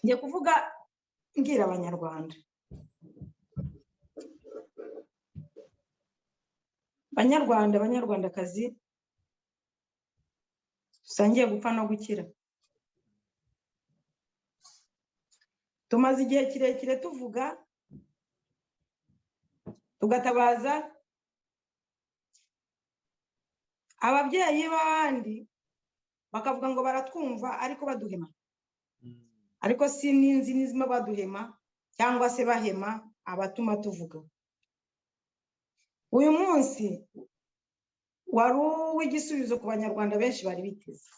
Ngiye kuvuga mbwira Abanyarwanda, Banyarwanda, Banyarwandakazi, dusangiye gupfa no gukira. Tumaze igihe kirekire tuvuga, tugatabaza ababyeyi b'abandi bakavuga ngo baratwumva ariko baduhema, ariko sininzi nizima baduhema cyangwa se bahema abatuma tuvuga. Uyu munsi wari uw'igisubizo ku Banyarwanda benshi bari biteze.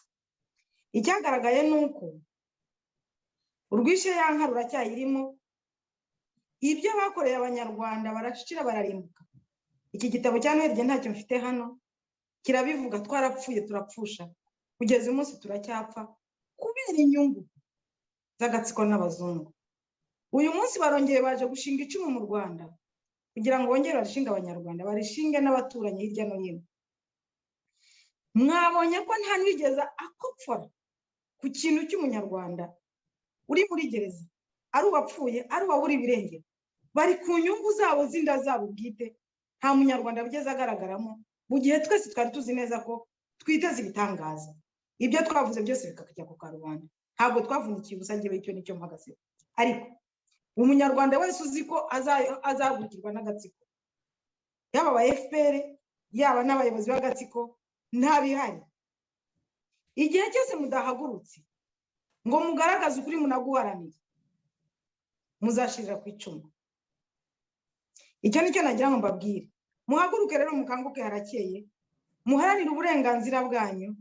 Icyagaragaye ni uko urwishe ya nka ruracyayirimo, ibyo bakoreye Abanyarwanda baracira bararimbuka. Iki gitabo cya Noheli ntacyo mfite hano kirabivuga, twarapfuye turapfusha, kugeza umunsi turacyapfa kubera inyungu z'agatsiko n'abazungu. Uyu munsi barongeye baje gushinga icumu mu Rwanda kugira ngo bongere barishinge Abanyarwanda, barishinge n'abaturanyi hirya no hino. Mwabonye ko nta n'uwigeze akopfora ku kintu cy'Umunyarwanda uri muri gereza, ari uwapfuye, ari uwabura ibirengero, bari ku nyungu zabo z'inda zabo bwite. Nta Munyarwanda wigeze agaragaramo, mu gihe twese twari tuzi neza ko twiteze ibitangaza. Ibyo twavuze byose bikajya ku karubanda, ntabwo twavunikiye ubusa. Ngewe icyo nicyo mpagaze. Ariko Umunyarwanda wese uzi ko azahagurukirwa n'agatsiko, yaba aba FPR, yaba n'abayobozi b'agatsiko, ntabihari. Igihe cyose mudahagurutse ngo mugaragaze ukuri munaguharanire, muzashirira ku icumu. Icyo nicyo nagira ngo mbabwire. Muhaguruke rero, mukanguke, harakeye, muharanire uburenganzira bwanyu.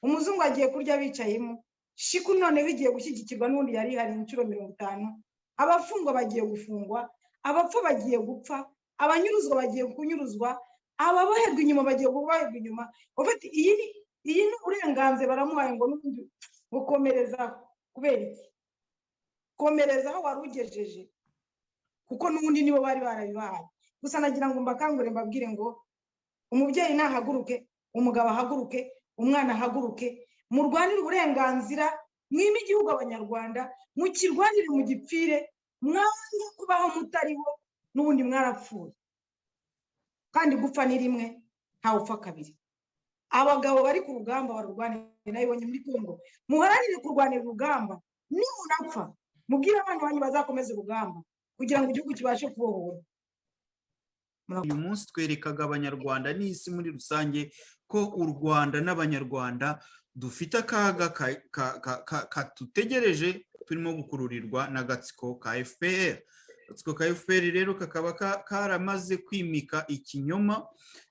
Umuzungu agiye kurya bicayemo shiku, none bigiye gushyigikirwa n'ubundi yari ihari inshuro 50. Abafungwa bagiye gufungwa, abapfa bagiye gupfa, abanyuruzwa bagiye kunyuruzwa, ababoherwa inyuma bagiye kuboherwa inyuma. Ufite iyi ni uburenganzira baramuhaye ngo n'ubundi bukomerezaho. Kubera iki? Komerezaho wari ugejeje, kuko n'ubundi nibo bari barabibahaye. Gusa nagira ngo mbakangure, mbabwire ngo umubyeyi nahaguruke, umugabo ahaguruke, umwana ahaguruke, murwanire uburenganzira, mwime igihugu Abanyarwanda, mukirwanire, mugipfire. Mwange kubaho mutariho, n'ubundi mwarapfuye, kandi gupfa ni rimwe, ntawe upfa kabiri. Abagabo bari ku rugamba barurwanire, nabibonye muri Kongo. Muharanire kurwanira urugamba, nimunapfa mubwire abana banyu bazakomeza urugamba kugira ngo igihugu kibashe kubohora. Uyu munsi twerekaga Abanyarwanda n'isi muri rusange ko u Rwanda n'Abanyarwanda dufite akaga katutegereje, turimo gukururirwa n'agatsiko ka FPR. Agatsiko ka FPR rero kakaba karamaze kwimika ikinyoma,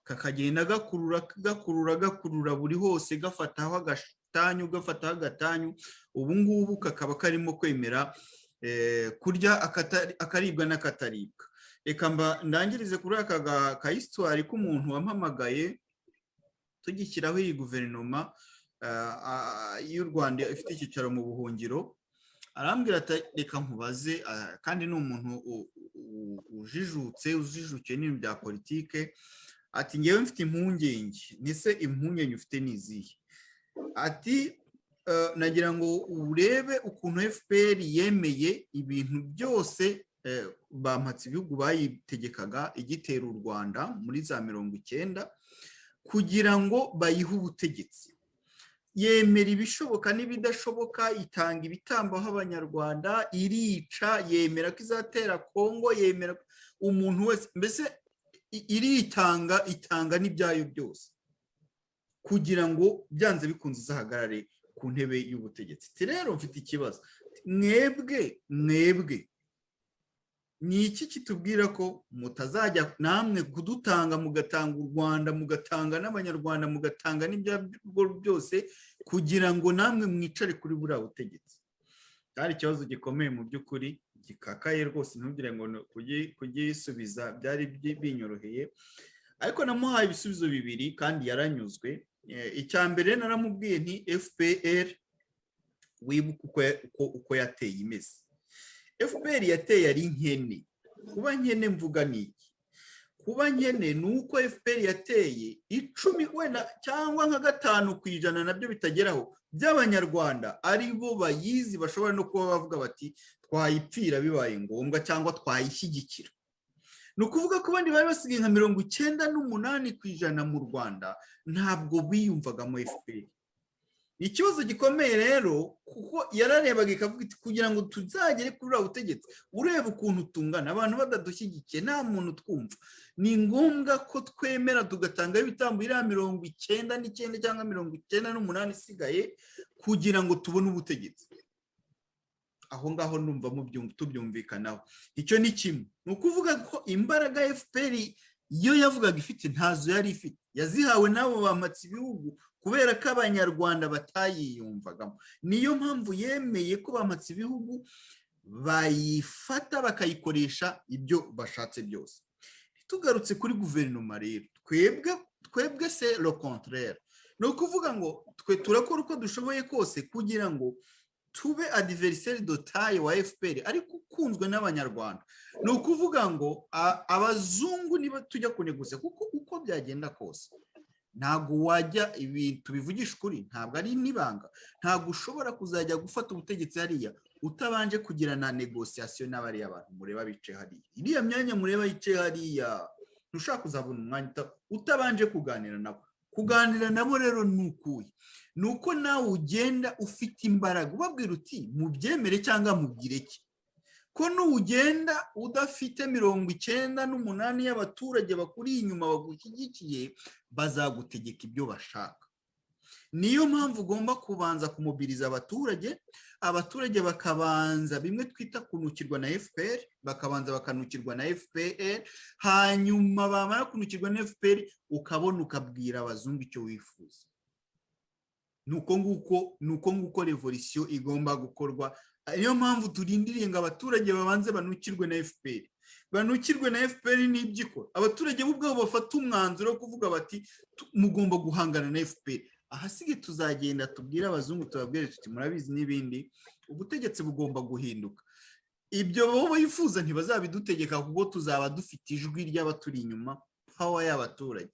kakagenda gakurura, gakurura, gakurura buri hose, gafataho agatanyu, gafataho agatanyu. Ubu ngubu kakaba karimo kwemera kurya akaribwa n'akataribwa. Reka mba ndangirize kuri aka ka histoire k'umuntu wampamagaye tugishyiraho iyi guverinoma y'u Rwanda ifite icyicaro mu buhungiro. Arambwira ati: "Reka nkubaze." Kandi ni umuntu ujijutse, ujijukiye n'ibintu bya politike. Ati: "Ngewe mfite impungenge." Nise: "Impungenge ufite ni izihe?" Ati: "Nagira ngo urebe ukuntu FPR yemeye ibintu byose bampatse ibihugu bayitegekaga igitera u Rwanda muri za 90 kugira ngo bayihe ubutegetsi. Yemera ibishoboka n'ibidashoboka, itanga ibitambo aho Abanyarwanda, irica, yemera ko izatera Kongo, yemera umuntu wese, mbese iritanga, itanga n'ibyayo byose kugira ngo byanze bikunze izahagarare ku ntebe y'ubutegetsi. Rero mfite ikibazo: mwebwe, mwebwe ni iki kitubwira ko mutazajya namwe kudutanga, mugatanga u Rwanda, mugatanga n'Abanyarwanda, mugatanga n'ibyarwo byose kugira ngo namwe mwicare kuri buriya butegetsi?" Cyari ikibazo gikomeye mu by'ukuri, gikakaye rwose, ntugire ngo kugisubiza byari binyoroheye. Ariko namuhaye ibisubizo bibiri kandi yaranyuzwe. Icya mbere naramubwiye nti: "FPR wibuke uko yateye imeze. FPR yateye ari nkene. Kuba nkene mvuga ni iki? Kuba nkene ni uko FPR yateye 10 wenda cyangwa nka 5% nabyo bitageraho. by'Abanyarwanda ari bo bayizi, bashobora no kuba bavuga bati twayipfira bibaye ngombwa cyangwa twayishyigikira. Ni ukuvuga ko abandi bari basigaye nka 98% mu Rwanda ntabwo biyumvagamo FPR. Ikibazo gikomeye rero, kuko yararebaga ikavuga iti kugira ngo tuzagere kuri uriya butegetsi, ureba ukuntu tungana, abantu badadushyigikiye, nta muntu twumva, ni ngombwa ko twemera tugatanga ibitambo iriya 99 cyangwa 98 isigaye kugira ngo tubone ubutegetsi. Aho ngaho numva tubyumvikanaho. Icyo ni kimwe. Ni ukuvuga ko imbaraga FPR iyo yavugaga ifite ntazo yari ifite, yazihawe n'abo bamatse ibihugu kubera ko Abanyarwanda batayiyumvagamo. Niyo mpamvu yemeye ko bamatse ibihugu bayifata bakayikoresha ibyo bashatse byose. Tugarutse kuri guverinoma rero, twebwe c'est le contraire. Ni ukuvuga ngo twe turakora uko dushoboye kose kugira ngo tube adversaire de taille wa FPR ariko ukunzwe n'Abanyarwanda. Ni ukuvuga ngo abazungu niba tujya kuneguza, kuko uko byagenda kose ntabwo wajya, ibintu bivugisha ukuri ntabwo ari n'ibanga, ntabwo ushobora kuzajya gufata ubutegetsi hariya utabanje kugirana négociation n'abariya bantu mureba bicaye hariya, iriya myanya mureba yicaye hariya. Ntushobora kuzabona umwanya utabanje kuganira nabo. Kuganira nabo rero ni ukuye, ni uko nawe ugenda ufite imbaraga, ubabwira uti mubyemere cyangwa mubwireke. Ko nugenda udafite 98 y'abaturage bakuri inyuma bagushyigikiye, bazagutegeka ibyo bashaka. Niyo mpamvu ugomba kubanza kumobiriza abaturage, abaturage bakabanza bimwe twita kunukirwa na FPR, bakabanza bakanukirwa na FPR, hanyuma bamara kunukirwa na FPR ukabona ukabwira abazungu icyo wifuza. Ni uko nguko révolution igomba gukorwa. Niyo mpamvu turindiriye ngo abaturage babanze banukirwe na FPR, banukirwe na FPR n'ibyo ikora, abaturage bo ubwabo bafata umwanzuro wo kuvuga bati mugomba guhangana na FPR. Ahasigaye tuzagenda tubwire abazungu, tubabwire tuti murabizi n'ibindi, ubutegetsi bugomba guhinduka. Ibyo bo bifuza ntibazabidutegeka kuko tuzaba dufite ijwi ry'abaturi inyuma, power y'abaturage.